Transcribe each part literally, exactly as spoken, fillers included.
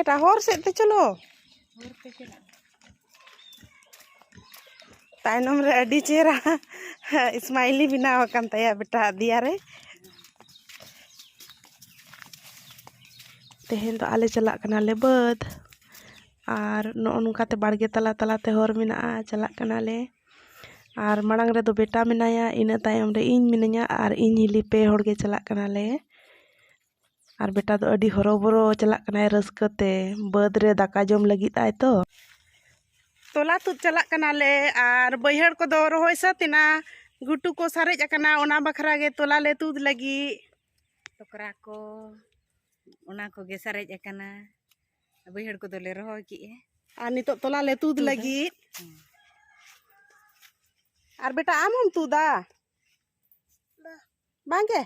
ᱮᱴᱟᱜ ᱦᱚᱨ ᱥᱮᱫ ᱛᱮ ᱪᱚᱞᱚ᱾ ᱛᱟᱭᱱᱚᱢ ᱨᱮ ᱟᱹᱰᱤ ᱪᱮᱦᱨᱟ ᱥᱢᱟᱭᱞᱤ ᱵᱮᱱᱟᱣ ᱟᱠᱟᱱ ᱛᱟᱭᱟ ᱵᱮᱴᱟ ᱫᱮᱭᱟ ᱨᱮ᱾ ᱛᱮᱦᱮᱧ ᱫᱚ ᱟᱞᱮ ᱪᱟᱞᱟᱜ ᱠᱟᱱᱟᱞᱮ ᱵᱟᱹᱫᱽ᱾ ᱟᱨ ᱱᱚᱜᱼᱚ ᱱᱚᱝᱠᱟᱛᱮ ᱵᱟᱲᱜᱮ ᱛᱟᱞᱟ ᱛᱟᱞᱟᱛᱮ ᱦᱚᱨ ᱢᱮᱱᱟᱜᱼᱟ, ᱪᱟᱞᱟᱜ ᱠᱟᱱᱟᱞᱮ᱾ ᱟᱨ ᱢᱟᱲᱟᱝ ᱨᱮᱫᱚ ᱵᱮᱴᱟ ᱢᱮᱱᱟᱭᱟ, ᱤᱱᱟᱹ ᱛᱟᱭᱚᱢ ᱨᱮ ᱤᱧ ᱢᱤᱱᱟᱹᱧᱟ ᱟᱨ ᱤᱧ ᱦᱤᱞᱤ, ᱯᱮ ᱦᱚᱲ ᱜᱮ ᱪᱟᱞᱟᱜ ᱠᱟᱱᱟᱞᱮ᱾ ᱟᱨ ᱵᱮᱴᱟ ᱫᱚ ᱟᱹᱰᱤ ᱦᱚᱨᱚᱵᱚᱨᱚ ᱪᱟᱞᱟᱜ ᱠᱟᱱᱟᱭ ᱨᱟᱹᱥᱠᱟᱹ ᱛᱮ, ᱵᱟᱹᱫᱽ ᱨᱮ ᱫᱟᱠᱟ ᱡᱚᱢ ᱞᱟᱹᱜᱤᱫ ᱟᱭ ᱛᱚ᱾ ᱛᱚᱞᱟ ᱛᱩᱫ ᱪᱟᱞᱟᱜ ᱠᱟᱱᱟᱞᱮ ᱟᱨ ᱵᱟᱹᱭᱦᱟᱹᱲ ᱠᱚᱫᱚ ᱨᱚᱦᱚᱭ ᱥᱟᱹᱛ ᱮᱱᱟ, ᱜᱷᱩᱴᱩ ᱠᱚ ᱥᱟᱨᱮᱡ ᱟᱠᱟᱱᱟ, ᱚᱱᱟ ᱵᱟᱠᱷᱨᱟ ᱜᱮ ᱛᱚᱞᱟ ᱞᱮ ᱛᱩᱫ ᱞᱟᱹᱜᱤᱫ᱾ ᱴᱚᱠᱨᱟ ᱠᱚ, ᱚᱱᱟ ᱠᱚᱜᱮ ᱥᱟᱨᱮᱡ ᱟᱠᱟᱱᱟ, ᱵᱟᱹᱭᱦᱟᱹᱲ ᱠᱚᱫᱚᱞᱮ ᱨᱚᱦᱚᱭ ᱠᱮᱜᱼᱟ᱾ ᱟᱨ ᱱᱤᱛᱚᱜ ᱛᱚᱞᱟ ᱞᱮ ᱛᱩᱫ ᱛᱩᱫᱟ᱾ ᱞᱟᱹᱜᱤᱫ᱾ ᱦᱮᱸ᱾ ᱟᱨ ᱵᱮᱴᱟ, ᱟᱢ ᱦᱚᱸᱢ ᱛᱩᱫᱟ? ᱵᱟᱝ ᱜᱮ?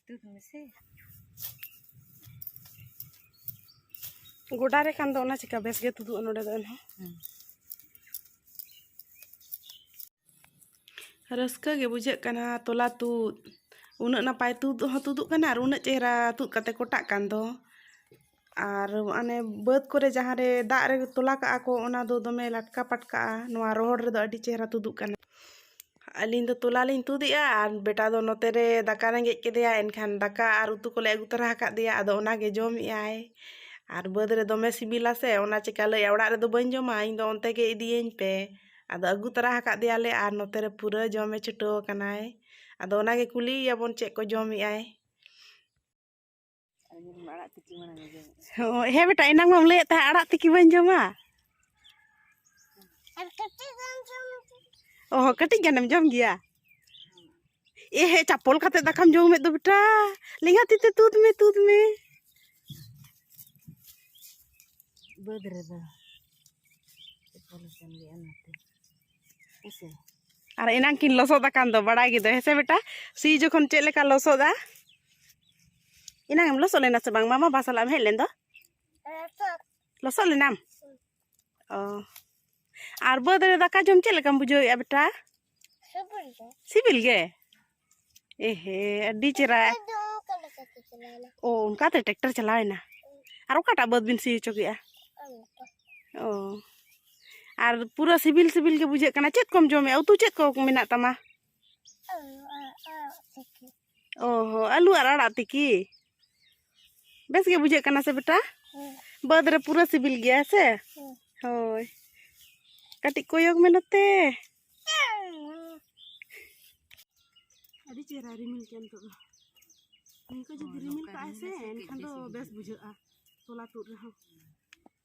ᱛᱩᱫ ᱢᱮᱥᱮ᱾ ᱜᱚᱰᱟ ᱨᱮ ᱠᱷᱟᱱ ᱫᱚ ᱚᱱᱟ ᱪᱤᱠᱟ ᱵᱮᱥ ᱜᱮ ᱛᱩᱫᱩᱜᱼᱟ ᱱᱚᱰᱮ ᱫᱚ ᱮᱱᱦᱚᱸ᱾ ᱦᱮᱸ᱾ ᱨᱟᱹᱥᱠᱟᱹ ᱜᱮ ᱵᱩᱡᱷᱟᱹᱜ ᱠᱟᱱᱟ ᱛᱚᱞᱟ ᱛᱩᱫ᱾ ᱩᱱᱟᱹᱜ ᱱᱟᱯᱟᱭ ᱛᱩᱫ ᱦᱚᱸ ᱛᱩᱫᱩᱜ ᱠᱟᱱᱟ ᱟᱨ ᱩᱱᱟᱹᱜ ᱪᱮᱦᱨᱟ ᱛᱩᱫ ᱠᱟᱛᱮ ᱠᱚᱴᱟᱜ ᱠᱟᱱ ᱫᱚ᱾ ᱟᱨ ᱚᱱᱮ ᱵᱟᱹᱫᱽ ᱠᱚᱨᱮ ᱡᱟᱦᱟᱸ ᱨᱮ ᱫᱟᱜ ᱨᱮ ᱛᱚᱞᱟ ᱠᱟᱜᱼᱟ ᱠᱚ, ᱚᱱᱟ ᱫᱚ ᱫᱚᱢᱮ ᱞᱟᱴᱠᱟ ᱯᱟᱴᱠᱟᱜᱼᱟ᱾ ᱱᱚᱣᱟ ᱨᱚᱦᱚᱲ ᱨᱮᱫᱚ ᱟᱹᱰᱤ ᱪᱮᱦᱨᱟ ᱛᱩᱫᱩᱜ ᱠᱟᱱᱟ᱾ ᱟᱹᱞᱤᱧ ᱫᱚ ᱛᱚᱞᱟ ᱞᱤᱧ ᱛᱩᱫ ᱮᱜᱼᱟ ᱟᱨ ᱵᱮᱴᱟ ᱫᱚ ᱱᱚᱛᱮ ᱨᱮ ᱫᱟᱠᱟ ᱨᱮᱸᱜᱮᱡ ᱠᱮᱫᱮᱭᱟ, ᱮᱱᱠᱷᱟᱱ ᱫᱟᱠᱟ ᱟᱨ ᱩᱛᱩ ᱠᱚᱞᱮ ᱟᱹᱜᱩ ᱛᱚᱨᱟ ᱟᱠᱟᱫ ᱫᱮᱭᱟ, ᱟᱫᱚ ᱚᱱᱟ ᱜᱮ ᱡᱚᱢ ᱮᱜᱼᱟᱭ᱾ ᱟᱨ ᱵᱟᱹᱫᱽ ᱨᱮ ᱫᱚᱢᱮ ᱥᱤᱵᱤᱞᱟ ᱥᱮ, ᱚᱱᱟ ᱪᱮᱠᱟ ᱞᱟᱹᱭᱟ, ᱚᱲᱟᱜ ᱨᱮᱫᱚ ᱵᱟᱹᱧ ᱡᱚᱢᱟ, ᱤᱧ ᱫᱚ ᱚᱱᱛᱮ ᱜᱮ ᱤᱫᱤᱭᱟᱹᱧ ᱯᱮ᱾ ᱟᱫᱚ ᱟᱹᱜᱩ ᱛᱚᱨᱟ ᱟᱠᱟᱫ ᱫᱮᱭᱟᱞᱮ ᱟᱨ ᱱᱚᱛᱮ ᱨᱮ ᱯᱩᱨᱟᱹ ᱡᱚᱢᱮ ᱪᱷᱩᱴᱟᱹᱣ ᱟᱠᱟᱱᱟᱭ᱾ ᱟᱫᱚ ᱚᱱᱟ ᱜᱮ ᱠᱩᱞᱤᱭᱮᱭᱟᱵᱚᱱ ᱪᱮᱫ ᱠᱚ ᱡᱚᱢ ᱮᱜᱼᱟᱭ᱾ ᱟᱨ ᱧᱮᱞ ᱢᱮ, ᱟᱲᱟᱜ ᱛᱤᱠᱤ ᱢᱟᱲᱟᱝ ᱮ ᱡᱚᱢᱮᱫᱼᱟ᱾ ᱦᱳᱭ, ᱦᱮᱸ ᱵᱮᱴᱟ, ᱮᱱᱟᱝ ᱢᱟᱢ ᱞᱟᱹᱭᱮᱫ ᱛᱟᱦᱮᱸᱫ ᱟᱲᱟᱜ ᱛᱤᱠᱤ ᱵᱟᱹᱧ ᱡᱚᱢᱟ᱾ ᱟᱨ ᱠᱟᱹᱴᱤᱡ ᱜᱟᱱ ᱡᱚᱢ᱾ ᱚ, ᱠᱟᱹᱴᱤᱡ ᱜᱟᱱᱮᱢ ᱡᱚᱢ ᱜᱮᱭᱟ? ᱮ ᱦᱮᱸ, ᱪᱟᱯᱚᱞ ᱠᱟᱛᱮ ᱫᱟᱠᱟᱢ ᱡᱚᱢᱮᱫ ᱫᱚ ᱵᱮᱴᱟ, ᱞᱮᱸᱜᱟ ᱛᱤ ᱛᱮ ᱛᱩᱫ ᱢᱮ, ᱛᱩᱫ ᱢᱮ᱾ ᱵᱟᱹᱫᱽ ᱨᱮᱫᱚ ᱪᱟᱯᱚᱞ ᱟᱠᱟᱱ ᱜᱮᱭᱟ ᱚᱱᱟᱛᱮ᱾ ᱦᱮᱸᱥᱮ? ᱟᱨ ᱮᱱᱟᱝ ᱠᱤᱱ ᱞᱚᱥᱚᱫ ᱟᱠᱟᱱ ᱫᱚ, ᱵᱟᱲᱟᱭ ᱜᱮᱫᱚ, ᱦᱮᱸ ᱥᱮ ᱵᱮᱴᱟ? ᱥᱤ ᱡᱚᱠᱷᱚᱱ ᱪᱮᱫ ᱞᱮᱠᱟ ᱞᱚᱥᱚᱫᱟ? ᱮᱱᱟᱝ ᱮᱢ ᱞᱚᱥᱚᱫ ᱞᱮᱱᱟ ᱥᱮ ᱵᱟᱝ? ᱢᱟᱢᱟ ᱵᱟ ᱥᱟᱞᱟᱜ ᱮᱢ ᱦᱮᱡ ᱞᱮᱱ ᱫᱚ? ᱞᱚᱥᱚᱫ ᱞᱮᱱᱟᱢ? ᱚ᱾ ᱟᱨ ᱵᱟᱹᱫᱽ ᱨᱮ ᱫᱟᱠᱟ ᱡᱚᱢ ᱪᱮᱫ ᱞᱮᱠᱟᱢ ᱵᱩᱡᱷᱟᱹᱣᱮᱫᱼᱟ ᱵᱮᱴᱟ? ᱥᱤᱵᱤᱞ ᱜᱮ᱾ ᱥᱤᱵᱤᱞ ᱜᱮ? ᱮ ᱦᱮ, ᱟᱹᱰᱤ ᱪᱮᱦᱨᱟ᱾ ᱴᱨᱟᱠᱴᱟᱨ ᱫᱚ ᱚᱱᱠᱟ ᱞᱮᱠᱟ ᱛᱮ ᱪᱟᱞᱟᱣᱮᱱᱟ᱾ ᱚ, ᱚᱱᱠᱟᱛᱮ ᱴᱨᱟᱠᱴᱟᱨ ᱪᱟᱞᱟᱣᱮᱱᱟ? ᱟᱨ ᱚᱠᱟᱴᱟᱜ ᱵᱟᱹᱫᱽ ᱵᱤᱱ ᱥᱤ ᱦᱚᱪᱚ ᱠᱮᱜᱼᱟ? ᱚ᱾ ᱟᱨ ᱯᱩᱨᱟᱹ ᱥᱤᱵᱤᱞ ᱥᱤᱵᱤᱞ ᱜᱮ ᱵᱩᱡᱷᱟᱹᱜ ᱠᱟᱱᱟ᱾ ᱪᱮᱫ ᱠᱚᱢ ᱡᱚᱢᱮᱜᱼᱟ? ᱩᱛᱩ ᱪᱮᱫ ᱠᱚ ᱢᱮᱱᱟᱜ ᱛᱟᱢᱟ? ᱚ ᱦᱚᱸ, ᱟᱹᱞᱩ ᱟᱨ ᱟᱲᱟᱜ ᱛᱤᱠᱤ᱾ ᱵᱮᱥ ᱜᱮ ᱵᱩᱡᱷᱟᱹᱜ ᱠᱟᱱᱟ ᱥᱮ ᱵᱮᱴᱟ? ᱦᱮᱸ᱾ ᱵᱟᱹᱫᱽ ᱨᱮ ᱯᱩᱨᱟᱹ ᱥᱤᱵᱤᱞ ᱜᱮᱭᱟ ᱥᱮ? ᱦᱮᱸ᱾ ᱦᱳᱭ᱾ ᱠᱟᱹᱴᱤᱡ ᱠᱚᱭᱚᱜ ᱢᱮ ᱱᱚᱛᱮ᱾ ᱟᱹᱰᱤ ᱪᱮᱦᱨᱟ ᱨᱤᱢᱤᱞ ᱠᱮᱜᱼᱟ ᱱᱤᱛᱚᱜ ᱫᱚ᱾ ᱱᱤᱝᱠᱟᱹ ᱡᱩᱫᱤ ᱦᱳᱭ, ᱨᱤᱢᱤᱞ ᱱᱚᱝᱠᱟ ᱠᱟᱜᱼᱟᱭ ᱥᱮ, ᱨᱤᱢᱤᱞ ᱞᱮᱠᱷᱟᱱ ᱮᱱᱠᱷᱟᱱ ᱫᱚ ᱫᱚ ᱵᱮᱥ ᱵᱮᱥ ᱜᱮ ᱵᱩᱡᱷᱟᱹᱜᱼᱟ᱾ ᱛᱚᱞᱟ ᱛᱩᱫ ᱨᱮᱦᱚᱸ᱾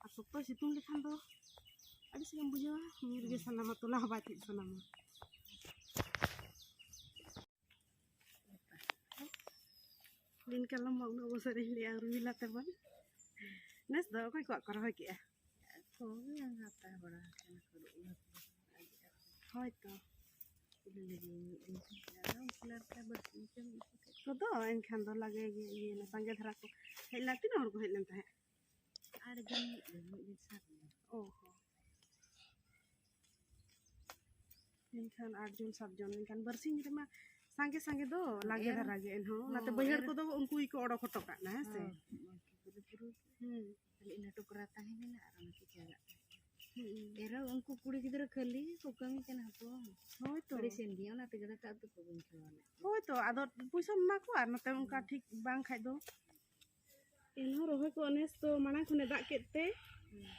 ᱟᱨ ᱥᱚᱠᱛᱚᱭ ᱥᱤᱛᱩᱝ ᱞᱮᱠᱷᱟᱱ ᱫᱚ ᱟᱹᱰᱤ ᱥᱮᱫ ᱮᱢ ᱵᱩᱡᱷᱟᱹᱣᱟ, ᱧᱤᱨ ᱜᱮ ᱥᱟᱱᱟᱢᱟ, ᱛᱚᱞᱟ ᱦᱚᱸ ᱵᱟᱭ ᱛᱩᱫ ᱥᱟᱱᱟᱢᱟ᱾ ᱫᱤᱱ ᱠᱟᱞᱚᱢ ᱢᱟ ᱩᱱᱟᱹᱜ ᱵᱚᱥᱚᱨ ᱤᱧ ᱞᱟᱹᱭᱟ, ᱩᱨᱢᱤᱞᱟ ᱛᱮᱵᱚᱱ᱾ ᱱᱮᱥ ᱫᱚ ᱚᱠᱚᱭ ᱠᱚᱣᱟᱜ ᱠᱚ ᱨᱚᱦᱚᱭ ᱠᱮᱜᱼᱟ? ᱠᱚᱜᱮ ᱦᱟᱛᱟᱣ ᱵᱟᱲᱟ ᱟᱠᱟᱱᱟ ᱠᱚ, ᱩᱱᱟᱹᱜ ᱫᱚ᱾ ᱦᱳᱭ ᱛᱚ᱾ ᱠᱩᱞᱤ ᱞᱮᱫᱤᱧ ᱢᱤᱫ ᱫᱤᱱ ᱛᱮ, ᱟᱫᱚ ᱩᱱᱠᱩ ᱞᱮᱠᱟ ᱵᱟᱹᱲᱛᱤ ᱧᱚᱜ ᱤᱫᱤ ᱠᱟᱛᱮ᱾ ᱠᱚᱫᱚ ᱮᱱᱠᱷᱟᱱ ᱫᱚ ᱞᱟᱜᱮ ᱜᱮ ᱤᱭᱟᱹᱭᱮᱱᱟ, ᱥᱟᱸᱜᱮ ᱫᱷᱟᱨᱟ ᱠᱚ ᱦᱮᱡ ᱞᱮᱱᱟ᱾ ᱛᱤᱱᱟᱹᱜ ᱦᱚᱲ ᱠᱚ ᱦᱮᱡ ᱞᱮᱱ ᱛᱟᱦᱮᱸᱫ? ᱟᱨ ᱡᱟᱹᱱᱤᱡ ᱢᱤᱫ ᱫᱤᱱ ᱥᱟᱛ ᱡᱚᱱ᱾ ᱚ ᱦᱚᱸ᱾ ᱢᱮᱱᱠᱷᱟᱱ ᱟᱴ ᱡᱚᱱ, ᱥᱟᱛ ᱡᱚᱱ, ᱢᱮᱱᱠᱷᱟᱱ ᱵᱟᱨᱥᱤᱧ ᱨᱮᱢᱟ ᱥᱟᱸᱜᱮ ᱥᱟᱸᱜᱮ ᱫᱚ ᱞᱟᱜᱮ ᱮᱨ ᱫᱷᱟᱨᱟ ᱜᱮ ᱮᱱᱦᱚᱸ, ᱚᱱᱟᱛᱮ ᱦᱚᱸ, ᱵᱟᱹᱭᱦᱟᱹᱲ ᱮᱨ ᱠᱚᱫᱚ ᱩᱱᱠᱩ ᱜᱮᱠᱚ ᱚᱰᱚᱠ ᱦᱚᱴᱚ ᱠᱟᱜ ᱠᱟᱱᱟ, ᱦᱮᱸ ᱥᱮ? ᱦᱚᱸ, ᱩᱱᱠᱩ ᱠᱚᱫᱚ ᱯᱩᱨᱟᱹ ᱦᱩᱸ᱾ ᱠᱷᱟᱹᱞᱤ ᱤᱱᱟᱹ ᱴᱩᱠᱨᱟ ᱛᱟᱦᱮᱸ ᱞᱮᱱᱟ ᱟᱨ ᱚᱱᱟ ᱠᱚ ᱪᱟᱞᱟᱜ ᱠᱟᱱᱟ᱾ ᱦᱩᱸ᱾ ᱮᱨᱟ ᱩᱱᱠᱩ ᱠᱩᱲᱤ ᱜᱤᱫᱽᱨᱟᱹ ᱠᱷᱟᱹᱞᱤ ᱠᱚ ᱠᱟᱹᱢᱤ ᱠᱟᱱᱟ ᱦᱚᱯᱚᱱ᱾ ᱦᱳᱭ ᱛᱚ᱾ ᱟᱹᱲᱤᱥᱮᱱ ᱜᱮᱭᱟ, ᱚᱱᱟᱛᱮ ᱫᱟᱠᱟ ᱩᱛᱩ ᱠᱚ ᱵᱟᱹᱧ ᱠᱷᱟᱣᱟ ᱞᱮᱫ ᱠᱚᱣᱟ᱾ ᱦᱳᱭ ᱛᱚ, ᱟᱫᱚ ᱯᱩᱭᱥᱟᱹᱢ ᱮᱢᱟ ᱠᱚᱣᱟ ᱟᱨ ᱱᱚᱛᱮ ᱚᱱᱠᱟ ᱦᱩᱸ᱾ ᱴᱷᱤᱠ ᱵᱟᱝ ᱠᱷᱟᱡ ᱫᱚ᱾ ᱮᱱᱦᱚᱸ ᱨᱚᱦᱚᱭ ᱠᱚ ᱱᱮᱥ ᱫᱚ ᱢᱟᱲᱟᱝ ᱠᱷᱚᱱᱮ ᱫᱟᱜ ᱠᱮᱫ ᱛᱮ, ᱦᱩᱸ᱾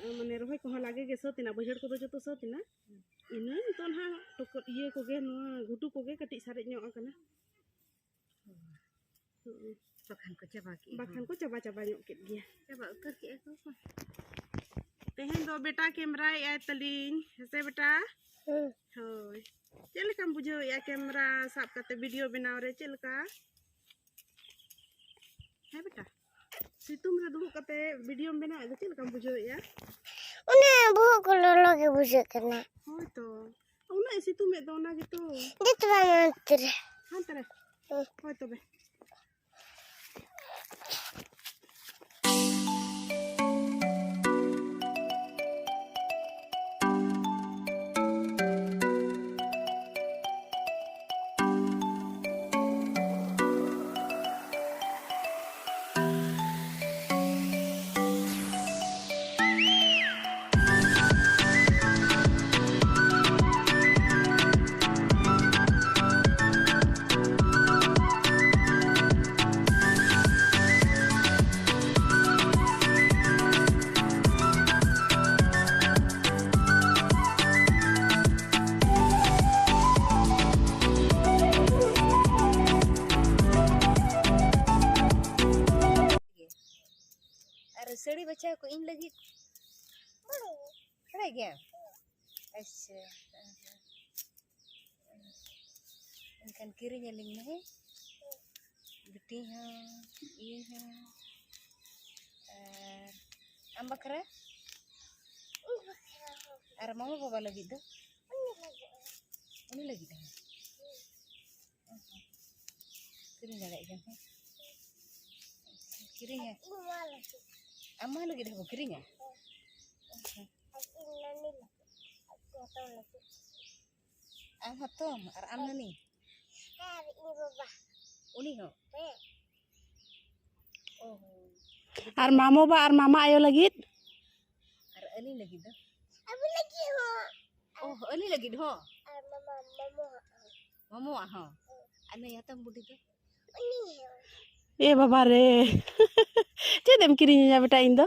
ᱩᱸ, ᱢᱟᱱᱮ ᱨᱚᱦᱚᱭ ᱠᱚᱦᱚᱸ ᱞᱟᱜᱮ ᱜᱮ ᱥᱟᱹᱛ ᱮᱱᱟ, ᱵᱟᱹᱭᱦᱟᱹᱲ ᱠᱚᱫᱚ ᱡᱚᱛᱚ ᱥᱟᱹᱛ ᱮᱱᱟ᱾ ᱦᱩᱸ᱾ ᱤᱱᱟᱹ ᱱᱤᱛᱚᱜ ᱱᱟᱦᱟᱜ ᱴᱚᱠ-, ᱤᱭᱟᱹ ᱠᱚᱜᱮ, ᱱᱚᱣᱟ ᱜᱷᱩᱴᱩ ᱠᱚᱜᱮ ᱠᱟᱹᱴᱤᱡ ᱥᱟᱨᱮᱡ ᱧᱚᱜ ᱟᱠᱟᱱᱟ᱾ ᱦᱩᱸ᱾ ᱦᱩᱸ᱾ ᱵᱟᱠᱷᱟᱱ ᱠᱚ ᱪᱟᱵᱟ ᱠᱮᱜᱼᱟ᱾ ᱵᱟᱠᱷᱟᱱ ᱠᱚ ᱪᱟᱵᱟ ᱪᱟᱵᱟ ᱧᱚᱜ ᱠᱮᱫ ᱜᱮᱭᱟ᱾ ᱪᱟᱵᱟ ᱩᱛᱟᱹᱨ ᱠᱮᱜᱼᱟ ᱠᱚ᱾ ᱛᱮᱦᱮᱧ ᱫᱚ ᱵᱮᱴᱟ ᱠᱮᱢᱨᱟᱭ ᱟᱭ ᱛᱟᱹᱞᱤᱧ᱾ ᱦᱮᱸ ᱥᱮ ᱵᱮᱴᱟ? ᱦᱩᱸ᱾ ᱦᱳᱭ᱾ ᱪᱮᱫ ᱞᱮᱠᱟᱢ ᱵᱩᱡᱷᱟᱹᱣᱮᱫᱼᱟ ᱠᱮᱢᱨᱟ ᱥᱟᱵ ᱠᱟᱛᱮ ᱵᱷᱤᱰᱤᱭᱳ ᱵᱮᱱᱟᱣ ᱨᱮ? ᱪᱮᱫ ᱞᱮᱠᱟ? ᱦᱮᱸ ᱵᱮᱴᱟ? ᱥᱤᱛᱩᱝ ᱨᱮ ᱫᱩᱲᱩᱵ ᱠᱟᱛᱮ ᱵᱷᱤᱰᱤᱭᱳᱢ ᱵᱮᱱᱟᱣᱮᱫ ᱫᱚ ᱪᱮᱫ ᱞᱮᱠᱟᱢ ᱵᱩᱡᱷᱟᱹᱣᱮᱫᱼᱟ? ᱚᱱᱮ ᱵᱚᱦᱚᱜ ᱠᱚ ᱞᱚᱞᱚ ᱜᱮ ᱵᱩᱡᱷᱟᱹᱜ ᱠᱟᱱᱟ᱾ ᱦᱳᱭ ᱛᱚ᱾ ᱩᱱᱟᱹᱜ ᱮ ᱥᱤᱛᱩᱝ ᱮᱫ ᱫᱚ, ᱚᱱᱟ ᱜᱮᱛᱚ᱾ ᱫᱮ ᱛᱚᱵᱮ ᱦᱟᱱᱛᱮ ᱨᱮ᱾ ᱦᱟᱱᱛᱮ ᱨᱮ᱾ ᱦᱮᱸ᱾ ᱦᱳᱭ ᱛᱚᱵᱮ᱾ ᱟᱪᱪᱷᱟ, ᱠᱚ ᱤᱧ ᱞᱟᱹᱜᱤᱫ? ᱵᱟᱲᱟᱭ ᱜᱮᱭᱟᱢ? ᱟᱪᱪᱷᱟ, ᱮᱱᱠᱷᱟᱱ ᱠᱤᱨᱤᱧ ᱟᱹᱞᱤᱧ ᱢᱮ, ᱦᱮᱸ? ᱵᱤᱴᱤ ᱦᱚᱸ, ᱤᱧ ᱦᱚᱸ, ᱟᱨ ᱟᱢ ᱵᱟᱠᱷᱨᱟ? ᱟᱨ ᱢᱟᱢᱟ ᱵᱟᱵᱟ ᱞᱟᱹᱜᱤᱫ ᱫᱚ? ᱩᱱᱤ ᱞᱟᱹᱜᱤᱫ ᱦᱚᱸ? ᱠᱤᱨᱤᱧ ᱫᱟᱲᱮᱭᱟᱜ ᱜᱮᱭᱟᱢ, ᱦᱮᱸ? ᱠᱤᱨᱤᱧᱟ᱾ ᱤᱧ ᱢᱟ ᱞᱟᱹᱜᱤᱫ᱾ ᱟᱢ ᱢᱟ ᱞᱟᱹᱜᱤᱫ ᱦᱚᱸᱵᱚ ᱠᱤᱨᱤᱧᱟ? ᱦᱮᱸ᱾ ᱟᱨ ᱤᱧ ᱱᱟᱹᱱᱤ ᱞᱟᱹᱜᱤᱫ᱾ ᱟᱨ ᱡᱚᱛᱚ ᱞᱟᱹᱜᱤᱫ᱾ ᱟᱢ ᱦᱚᱸᱛᱚᱢ ᱟᱨ ᱟᱢ ᱱᱟᱹᱱᱤ? ᱟᱨ ᱤᱧ ᱵᱟᱵᱟ᱾ ᱩᱱᱤ ᱦᱚᱸ? ᱦᱮᱸ᱾ ᱚ ᱦᱚᱸ᱾ ᱟᱨ ᱢᱟᱢᱚ ᱵᱟ ᱟᱨ ᱢᱟᱢᱟ ᱟᱭᱳ ᱞᱟᱹᱜᱤᱫ? ᱟᱨ ᱟᱹᱞᱤᱧ ᱞᱟᱹᱜᱤᱫ ᱫᱚ? ᱟᱵᱚ ᱞᱟᱹᱜᱤᱫ ᱦᱚᱸ᱾ ᱚ, ᱟᱹᱞᱤᱧ ᱞᱟᱹᱜᱤᱫ ᱦᱚᱸ? ᱟᱨ ᱢᱟᱢᱟ, ᱢᱟᱢᱚ ᱦᱚᱸ᱾ ᱢᱟᱢᱚᱣᱟᱜ ᱦᱚᱸ? ᱦᱮᱸ᱾ ᱟᱨ ᱱᱩᱭ ᱦᱟᱛᱚᱢ ᱵᱩᱰᱷᱤ ᱫᱚ? ᱩᱱᱤ ᱦᱚᱸ᱾ ᱮ ᱵᱟᱵᱟ ᱨᱮ᱾ ᱪᱮᱫ ᱮᱢ ᱠᱤᱨᱤᱧ ᱟᱹᱧᱟ ᱵᱮᱴᱟ ᱤᱧ ᱫᱚ?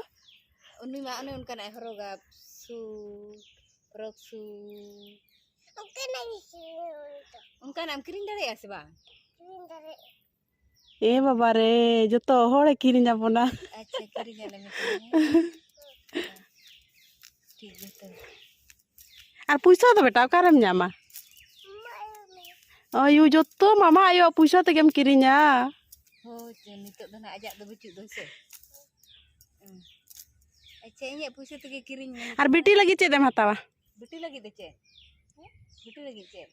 ᱩᱱᱤ ᱢᱟ ᱚᱱᱮ ᱚᱱᱠᱟᱱᱟᱜ ᱮ ᱦᱚᱨᱚᱜᱟ, ᱥᱩᱴ, ᱯᱷᱨᱚᱠ ᱥᱩᱴ᱾ ᱚᱱᱠᱟᱱᱟᱜ ᱜᱮ ᱠᱤᱨᱤᱧ ᱦᱩᱭᱩᱜᱼᱟ᱾ ᱚᱱᱠᱟᱱᱟᱜ ᱮᱢ ᱠᱤᱨᱤᱧ ᱫᱟᱲᱮᱭᱟᱜᱼᱟ ᱥᱮ ᱵᱟᱝ? ᱠᱤᱨᱤᱧ ᱫᱟᱲᱮᱭᱟᱜᱼᱟ᱾ ᱮ ᱵᱟᱵᱟ ᱨᱮ, ᱡᱚᱛᱚ ᱦᱚᱲᱮ ᱠᱤᱨᱤᱧ ᱟᱵᱚᱱᱟ᱾ ᱟᱪᱪᱷᱟ, ᱠᱤᱨᱤᱧ ᱟᱞᱮ ᱢᱮ ᱛᱚᱵᱮ, ᱦᱮᱸ? ᱴᱷᱤᱠ ᱜᱮᱭᱟ ᱛᱚᱵᱮ᱾ ᱟᱨ ᱯᱩᱭᱥᱟᱹ ᱫᱚ ᱵᱮᱴᱟ ᱚᱠᱟᱨᱮᱢ ᱧᱟᱢᱟ? ᱟᱭᱳ, ᱡᱚᱛᱚ ᱢᱟᱢᱟ ᱟᱭᱳᱣᱟᱜ ᱯᱩᱭᱥᱟᱹ ᱛᱮᱜᱮᱢ ᱠᱤᱨᱤᱧᱟ᱾ ᱦᱳᱭ ᱛᱚ, ᱱᱤᱛᱚᱜ ᱫᱚ ᱱᱟᱦᱟᱜ ᱟᱡᱟᱜ ᱫᱚ ᱵᱟᱹᱪᱩᱜ ᱫᱚ ᱥᱮ᱾ ᱦᱩᱸ᱾ ᱟᱪᱪᱷᱟ, ᱤᱧᱟᱹᱜ ᱯᱩᱭᱥᱟᱹ ᱛᱮᱜᱮ ᱠᱤᱨᱤᱧ ᱢᱮ᱾ ᱟᱨ ᱵᱤᱴᱤ ᱞᱟᱹᱜᱤᱫ ᱪᱮᱫ ᱮᱢ ᱦᱟᱛᱟᱣᱟ? ᱵᱤᱴᱤ ᱞᱟᱹᱜᱤᱫ ᱫᱚ ᱪᱮᱫ? ᱦᱮᱸ? ᱵᱤᱴᱤ ᱞᱟᱹᱜᱤᱫ ᱪᱮᱫ?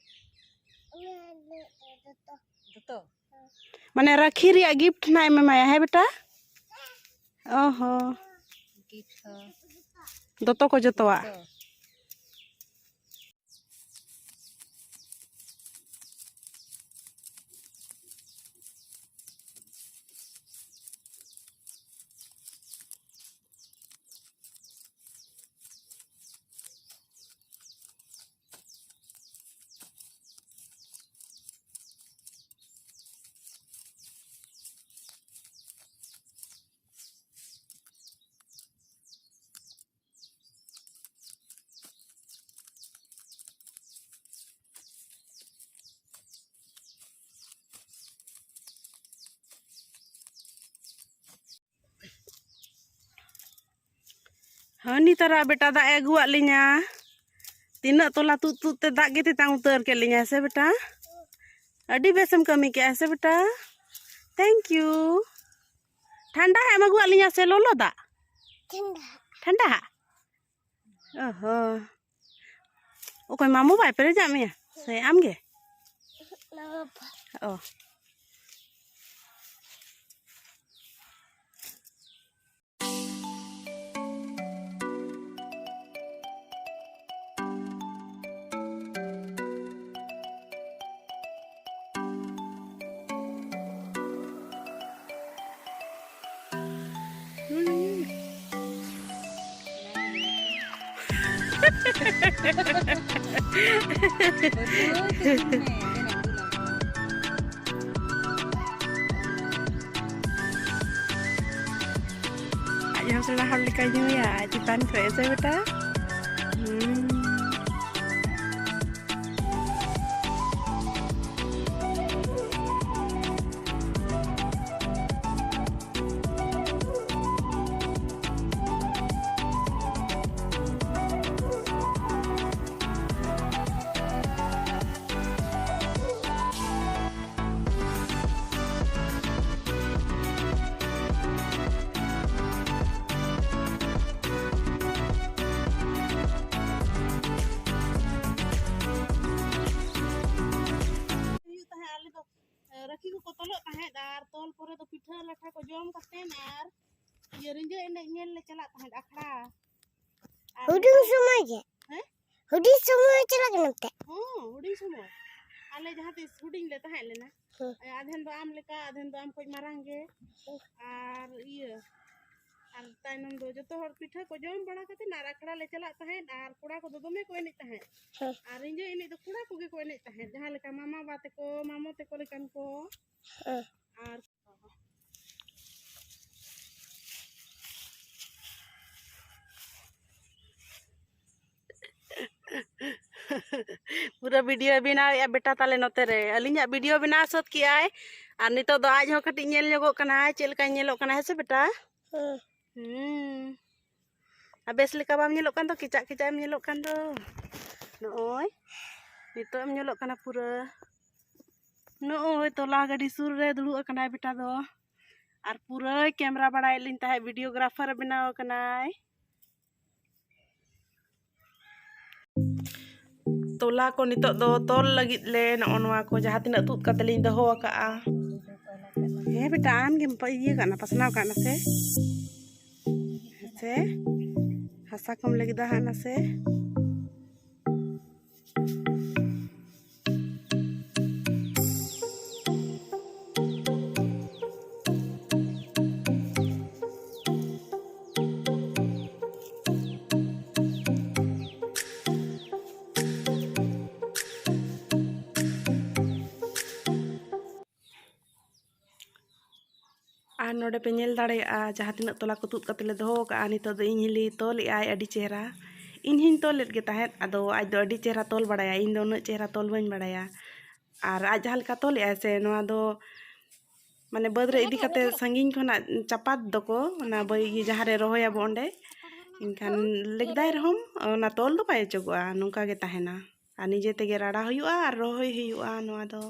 ᱫᱚᱛᱚ᱾ ᱫᱚᱛᱚ? ᱢᱟᱱᱮ ᱨᱟᱠᱷᱤ ᱨᱮᱭᱟᱜ gift ᱱᱟᱜ ᱮᱢ ᱮᱢᱟᱭᱟ, ᱦᱮᱸ ᱵᱮᱴᱟ? ᱚ ᱦᱚᱸ᱾ Gift ᱦᱚᱸ᱾ ᱫᱚᱛᱚ ᱠᱚ ᱡᱚᱛᱚᱣᱟᱜ᱾ ᱫᱚᱛᱚ᱾ ᱦᱳᱭ, ᱱᱤᱛᱟᱨᱟᱜ ᱵᱮᱴᱟ ᱫᱟᱜ ᱮ ᱟᱹᱜᱩᱣᱟᱫ ᱞᱤᱧᱟ᱾ ᱛᱤᱱᱟᱹᱜ ᱛᱚᱞᱟ ᱛᱩᱫ ᱛᱩᱫ ᱛᱮ ᱫᱟᱜ ᱜᱮ ᱛᱮᱛᱟᱝ ᱩᱛᱟᱹᱨ ᱠᱮᱫ ᱞᱤᱧᱟ ᱥᱮ ᱵᱮᱴᱟ? ᱟᱹᱰᱤ ᱵᱮᱥᱮᱢ ᱠᱟᱹᱢᱤ ᱠᱮᱜᱼᱟ ᱥᱮ ᱵᱮᱴᱟ? Thank you. ᱴᱷᱟᱱᱰᱟ ᱦᱟᱜ ᱮᱢ ᱟᱹᱜᱩᱣᱟᱫ ᱞᱤᱧᱟ ᱥᱮ ᱞᱚᱞᱚ ᱫᱟᱜ? ᱴᱷᱟᱱᱰᱟ᱾ ᱴᱷᱟᱱᱰᱟ ᱦᱟᱜ? ᱚᱦᱚ᱾ ᱚᱠᱚᱭ ᱢᱟᱢᱩ ᱵᱟᱭ ᱯᱮᱨᱮᱡᱟᱜ ᱢᱮᱭᱟ? ᱥᱮ ᱟᱢ ᱜᱮ? ᱚ᱾ ᱟᱡ ᱦᱚᱸ ᱥᱮᱬᱟ ᱦᱚᱲ ᱞᱮᱠᱟᱭ ᱧᱩᱭᱟ, ᱟᱡ ᱪᱮᱛᱟᱱ ᱠᱷᱚᱡ ᱥᱮ ᱵᱮᱴᱟ? ᱦᱩᱸ᱾ ᱦᱩᱭᱩᱜ ᱛᱟᱦᱮᱸᱫ, ᱟᱞᱮ ᱫᱚ, ᱮ, ᱨᱟᱹᱠᱷᱤ ᱠᱚᱠᱚ ᱛᱚᱞᱚᱜ ᱛᱟᱦᱮᱸᱫ ᱟᱨ ᱛᱚᱞ ᱯᱚᱨᱮ ᱫᱚ ᱯᱤᱴᱷᱟᱹ ᱞᱟᱴᱷᱟ ᱠᱚ ᱡᱚᱢ ᱠᱟᱛᱮᱫ ᱟᱨ ᱤᱭᱟᱹ ᱨᱤᱸᱡᱟᱹ ᱮᱱᱮᱡ ᱧᱮᱞ ᱞᱮ ᱪᱟᱞᱟᱜ ᱛᱟᱦᱮᱸᱫ ᱟᱠᱷᱲᱟ᱾ ᱟᱨ ᱦᱩᱰᱤᱧ ᱱᱤᱛᱚᱜ ᱥᱚᱢᱚᱭ ᱜᱮ? ᱦᱮᱸ? ᱦᱩᱰᱤᱧ ᱥᱚᱢᱚᱭ ᱪᱟᱞᱟᱜ ᱠᱟᱱᱟ ᱛᱮ? ᱦᱚᱸ, ᱦᱩᱰᱤᱧ ᱥᱚᱢᱚᱭ᱾ ᱟᱞᱮ ᱡᱟᱦᱟᱸ ᱛᱤᱥ ᱦᱩᱰᱤᱧ ᱞᱮ ᱛᱟᱦᱮᱸ ᱞᱮᱱᱟ᱾ ᱦᱮᱸ᱾ ᱟᱫᱷᱮᱱ ᱫᱚ ᱟᱢ ᱞᱮᱠᱟ, ᱟᱫᱷᱮᱱ ᱫᱚ ᱟᱢ ᱠᱷᱚᱡ ᱢᱟᱨᱟᱝ ᱜᱮ᱾ ᱦᱮᱸ᱾ ᱟᱨ ᱤᱭᱟᱹ, ᱟᱨ ᱛᱟᱭᱱᱚᱢ ᱫᱚ ᱡᱚᱛᱚ ᱦᱚᱲ ᱯᱤᱴᱷᱟᱹ ᱠᱚ ᱡᱚᱢ ᱵᱟᱲᱟ ᱠᱟᱛᱮᱫ ᱟᱨ ᱟᱠᱷᱲᱟ ᱞᱮ ᱪᱟᱞᱟᱜ ᱛᱟᱦᱮᱸᱫ ᱟᱨ ᱠᱚᱲᱟ ᱠᱚᱫᱚ ᱫᱚᱢᱮ ᱠᱚ ᱮᱱᱮᱡ ᱛᱟᱦᱮᱸᱫ᱾ ᱦᱮᱸ᱾ ᱟᱨ ᱨᱤᱸᱡᱟᱹ ᱮᱱᱮᱡ ᱫᱚ ᱠᱚᱲᱟ ᱠᱚᱜᱮ ᱠᱚ ᱮᱱᱮᱡ ᱛᱟᱦᱮᱸᱫ, ᱡᱟᱦᱟᱸ ᱞᱮᱠᱟ ᱢᱟᱢᱟ ᱵᱟ ᱛᱟᱠᱚ, ᱢᱟᱢᱚ ᱛᱟᱠᱚ ᱞᱮᱠᱟᱱ ᱠᱚ᱾ ᱦᱮᱸ᱾ ᱟᱨ ᱯᱩᱨᱟᱹ video ᱵᱮᱱᱟᱣᱮᱫᱼᱟ ᱵᱮᱴᱟ ᱛᱟᱞᱮ ᱱᱚᱛᱮ ᱨᱮ᱾ ᱟᱹᱞᱤᱧᱟᱜ video ᱵᱮᱱᱟᱣ ᱥᱟᱹᱛ ᱠᱮᱜᱼᱟᱭ᱾ ᱟᱨ ᱱᱤᱛᱚᱜ ᱫᱚ ᱟᱡ ᱦᱚᱸ ᱠᱟᱹᱴᱤᱡ ᱧᱮᱞ ᱧᱚᱜᱚᱜ ᱠᱟᱱᱟᱭ, ᱪᱮᱫ ᱞᱮᱠᱟᱭ ᱧᱮᱞᱚᱜ ᱠᱟᱱᱟ, ᱦᱮᱸ ᱥᱮ ᱵᱮᱴᱟ? ᱦᱮᱸ᱾ ᱦᱩᱸ᱾ ᱵᱮᱥ ᱞᱮᱠᱟ ᱵᱟᱢ ᱧᱮᱞᱚᱜ ᱠᱟᱱ ᱫᱚ, ᱠᱮᱪᱟᱜ ᱠᱮᱪᱟᱜ ᱮᱢ ᱧᱮᱞᱚᱜ ᱠᱟᱱ ᱫᱚ᱾ ᱱᱚᱜᱼᱚᱭ ᱱᱤᱛᱚᱜ ᱮᱢ ᱧᱮᱞᱚᱜ ᱠᱟᱱᱟ ᱯᱩᱨᱟᱹ᱾ ᱱᱚᱜᱼᱚᱭ ᱛᱚᱞᱟ ᱜᱟᱹᱰᱤ ᱥᱩᱨ ᱨᱮ ᱫᱩᱲᱩᱵ ᱟᱠᱟᱱᱟᱭ ᱵᱮᱴᱟ ᱫᱚ᱾ ᱟᱨ ᱯᱩᱨᱟᱹᱭ ᱠᱮᱢᱨᱟ ᱵᱟᱲᱟᱭᱮᱫ ᱞᱤᱧ ᱛᱟᱦᱮᱸᱫ, ᱵᱷᱤᱰᱤᱭᱳᱜᱨᱟᱯᱷᱟᱨ ᱵᱮᱱᱟᱣ ᱟᱠᱟᱱᱟᱭ᱾ ᱛᱚᱞᱟ ᱠᱚ ᱱᱤᱛᱚᱜ ᱫᱚ ᱛᱚᱞ ᱞᱟᱹᱜᱤᱫ ᱞᱮ ᱱᱚᱜᱼᱚ ᱱᱚᱣᱟ ᱠᱚ ᱡᱟᱦᱟᱸ ᱛᱤᱱᱟᱹᱜ ᱛᱩᱫ ᱠᱟᱛᱮ ᱞᱤᱧ ᱫᱚᱦᱚ ᱟᱠᱟᱜᱼᱟ᱾ ᱦᱮᱸ ᱵᱮᱴᱟ, ᱟᱢ ᱜᱮᱢ ᱤᱭᱟᱹ ᱠᱟᱜ ᱱᱟ, ᱯᱟᱥᱱᱟᱣ ᱠᱟᱜ ᱱᱟ ᱥᱮ? ᱦᱮᱸ ᱥᱮ? ᱦᱟᱥᱟ ᱠᱚᱢ ᱞᱟᱹᱜᱤᱫᱟ ᱦᱟᱸᱜ ᱱᱟᱥᱮ᱾ ᱟᱨ ᱱᱚᱰᱮ ᱯᱮ ᱧᱮᱞ ᱫᱟᱲᱮᱭᱟᱜᱼᱟ, ᱡᱟᱦᱟᱸ ᱛᱤᱱᱟᱹᱜ ᱛᱚᱞᱟ ᱠᱚ ᱛᱩᱫ ᱠᱟᱛᱮ ᱞᱮ ᱫᱚᱦᱚ ᱟᱠᱟᱜᱼᱟ, ᱱᱤᱛᱚᱜ ᱫᱚ ᱤᱧ ᱦᱤᱞᱤ ᱛᱚᱞᱮᱜᱼᱟᱭ ᱟᱹᱰᱤ ᱪᱮᱦᱨᱟ᱾ ᱤᱧ ᱦᱚᱸᱧ ᱛᱚᱞᱮᱫ ᱜᱮ ᱛᱟᱦᱮᱸᱫ, ᱟᱫᱚ ᱟᱡ ᱫᱚ ᱟᱹᱰᱤ ᱪᱮᱦᱨᱟ ᱛᱚᱞ ᱵᱟᱲᱟᱭᱟ, ᱤᱧ ᱫᱚ ᱩᱱᱟᱹᱜ ᱪᱮᱦᱨᱟ ᱛᱚᱞ ᱵᱟᱹᱧ ᱵᱟᱲᱟᱭᱟ᱾ ᱟᱨ ᱟᱡ ᱡᱟᱦᱟᱸ ᱞᱮᱠᱟ ᱛᱚᱞᱮᱜᱼᱟᱭ ᱥᱮ, ᱱᱚᱣᱟ ᱫᱚ ᱢᱟᱱᱮ ᱵᱟᱹᱫᱽ ᱨᱮ ᱤᱫᱤ ᱠᱟᱛᱮ ᱥᱟᱺᱜᱤᱧ ᱠᱷᱚᱱᱟᱜ ᱪᱟᱯᱟᱫ ᱫᱚᱠᱚ, ᱚᱱᱟ ᱵᱟᱹᱭ ᱤᱭᱟᱹ ᱡᱟᱦᱟᱸ ᱨᱮ ᱨᱚᱦᱚᱭᱟᱵᱚ ᱚᱸᱰᱮ, ᱮᱱᱠᱷᱟᱱ ᱞᱮᱜᱫᱟᱭ ᱨᱮᱦᱚᱸᱢ ᱚᱱᱟ ᱛᱚᱞ ᱫᱚ ᱵᱟᱭ ᱚᱪᱚᱜᱚᱜᱼᱟ, ᱱᱚᱝᱠᱟ ᱜᱮ ᱛᱟᱦᱮᱱᱟ᱾ ᱟᱨ ᱱᱤᱡᱮ ᱛᱮᱜᱮ ᱨᱟᱲᱟ ᱦᱩᱭᱩᱜᱼᱟ ᱟᱨ ᱨᱚᱦᱚᱭ ᱦᱩᱭᱩᱜᱼᱟ ᱱᱚᱣᱟ ᱫᱚ᱾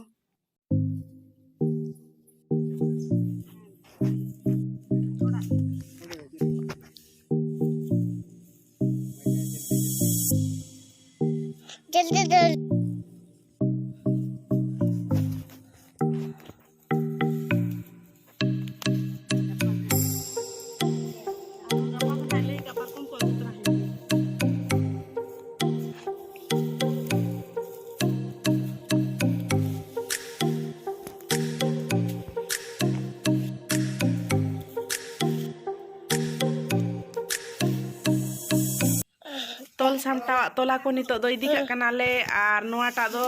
ᱛᱚᱞ ᱥᱟᱢᱴᱟᱣᱟᱜ ᱛᱚᱞᱟ ᱠᱚ ᱱᱤᱛᱚᱜ ᱫᱚ ᱤᱫᱤ ᱠᱟᱜ ᱠᱟᱱᱟᱞᱮ, ᱟᱨ ᱱᱚᱣᱟᱴᱟᱜ ᱫᱚ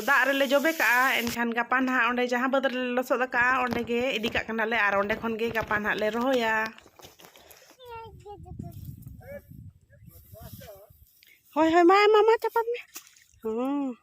ᱫᱟᱜ ᱨᱮᱞᱮ ᱡᱚᱵᱮ ᱠᱟᱜᱼᱟ᱾ ᱮᱱᱠᱷᱟᱱ ᱜᱟᱯᱟ ᱱᱟᱦᱟᱜ ᱚᱸᱰᱮ ᱡᱟᱦᱟᱸ ᱵᱟᱹᱫᱽ ᱨᱮᱞᱮ ᱞᱚᱥᱚᱫ ᱟᱠᱟᱜᱼᱟ, ᱚᱸᱰᱮ ᱜᱮ ᱤᱫᱤ ᱠᱟᱜ ᱠᱟᱱᱟᱞᱮ, ᱟᱨ ᱚᱸᱰᱮ ᱠᱷᱚᱱ ᱜᱮ ᱜᱟᱯᱟ ᱱᱟᱦᱟᱜ ᱞᱮ ᱨᱚᱦᱚᱭᱟ᱾ ᱦᱳᱭ, ᱦᱳᱭ, ᱢᱟ, ᱢᱟ, ᱢᱟ, ᱪᱟᱯᱟᱫ ᱢᱮ᱾ ᱦᱚᱸ᱾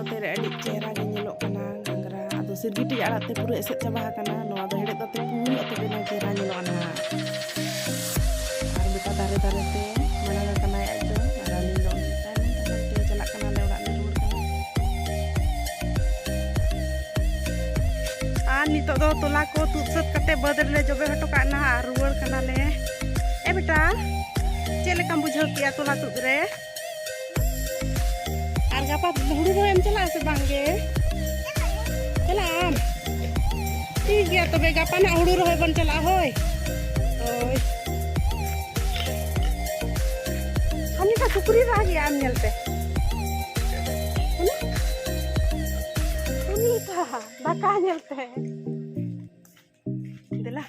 ᱱᱚᱛᱮ ᱨᱮ ᱟᱹᱰᱤ ᱪᱮᱦᱨᱟ ᱜᱮ ᱧᱮᱞᱚᱜ ᱠᱟᱱᱟ ᱜᱷᱟᱸᱜᱽᱨᱟ᱾ ᱟᱫᱚ ᱥᱤᱨᱜᱤᱴᱤᱡ ᱟᱲᱟᱜ ᱛᱮ ᱯᱩᱨᱟᱹ ᱮᱥᱮᱫ ᱪᱟᱵᱟ ᱟᱠᱟᱱᱟ᱾ ᱱᱚᱣᱟ ᱫᱚ ᱦᱮᱲᱦᱮᱫ ᱠᱟᱛᱮ ᱯᱩᱨᱟᱹ ᱛᱚᱵᱮ ᱱᱟ ᱪᱮᱦᱨᱟ ᱧᱮᱞᱚᱜᱼᱟ ᱱᱟᱦᱟᱜ᱾ ᱟᱨ ᱜᱚᱴᱟ ᱫᱟᱨᱮ ᱫᱟᱨᱮ ᱛᱮ ᱢᱟᱲᱟᱝ ᱟᱠᱟᱱᱟᱭ ᱟᱡ ᱫᱚ᱾ ᱟᱨ ᱟᱹᱞᱤᱧ ᱫᱚ ᱛᱟᱭᱱᱚᱢ ᱛᱟᱭᱱᱚᱢ ᱛᱮ ᱪᱟᱞᱟᱜ ᱠᱟᱱᱟ ᱞᱮ, ᱚᱲᱟᱜ ᱞᱮ ᱨᱩᱣᱟᱹᱲ ᱠᱟᱱᱟ᱾ ᱟᱨ ᱱᱤᱛᱚᱜ ᱫᱚ ᱛᱚᱞᱟ ᱠᱚ ᱛᱩᱫ ᱥᱟᱹᱛ ᱠᱟᱛᱮ ᱵᱟᱹᱫᱽ ᱨᱮᱞᱮ ᱡᱚᱵᱮ ᱦᱚᱴᱚ ᱠᱟᱜ ᱱᱟ ᱟᱨ ᱨᱩᱣᱟᱹᱲ ᱠᱟᱱᱟᱞᱮ᱾ ᱮ ᱵᱮᱴᱟ, ᱪᱮᱫ ᱞᱮᱠᱟᱢ ᱵᱩᱡᱷᱟᱹᱣ ᱠᱮᱜᱼᱟ ᱛᱚᱞᱟ ᱛᱩᱫ ᱨᱮ? ᱟᱨ ᱜᱟᱯᱟ ᱦᱩᱲᱩ ᱨᱚᱦᱚᱭ ᱮᱢ ᱪᱟᱞᱟᱜᱼᱟ ᱥᱮ ᱵᱟᱝ ᱜᱮ? ᱪᱟᱞᱟᱜ ᱟᱢ? ᱴᱷᱤᱠ ᱜᱮᱭᱟ, ᱛᱚᱵᱮ ᱜᱟᱯᱟ ᱱᱟᱜ ᱦᱩᱲᱩ ᱨᱚᱦᱚᱭ ᱵᱚᱱ ᱪᱟᱞᱟᱜᱼᱟ᱾ ᱦᱳᱭ, ᱦᱳᱭ᱾ ᱦᱟᱹᱱᱤ ᱴᱟᱜ ᱥᱩᱠᱨᱤ ᱨᱟᱜ ᱜᱮᱭᱟ ᱟᱢ ᱧᱮᱞᱛᱮ᱾ ᱦᱟᱹᱱᱤ, ᱦᱟᱹᱱᱤ ᱴᱟᱜ ᱫᱟᱠᱟ ᱧᱮᱞᱛᱮ᱾ ᱫᱮᱞᱟ᱾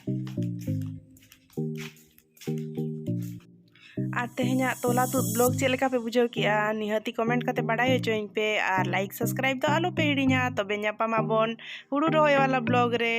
ᱟᱨ ᱛᱮᱦᱮᱧᱟᱜ ᱛᱚᱞᱟ ᱛᱩᱫ ᱵᱞᱚᱜ ᱪᱮᱫ ᱞᱮᱠᱟ ᱯᱮ ᱵᱩᱡᱷᱟᱹᱣ ᱠᱮᱜᱼᱟ? ᱱᱤᱦᱟᱹᱛᱤ ᱠᱚᱢᱮᱱᱴ ᱠᱟᱛᱮ ᱵᱟᱰᱟᱭ ᱦᱚᱪᱚᱧ ᱯᱮ᱾ ᱟᱨ ᱞᱟᱭᱤᱠ ᱥᱟᱵᱥᱠᱨᱟᱭᱤᱵ ᱫᱚ ᱟᱞᱚ ᱯᱮ ᱦᱤᱲᱤᱧᱟ᱾ ᱛᱚᱵᱮ ᱧᱟᱯᱟᱢ ᱟᱵᱚᱱ ᱦᱩᱲᱩ ᱨᱚᱦᱚᱭ ᱣᱟᱞᱟ ᱵᱞᱚᱜ ᱨᱮ᱾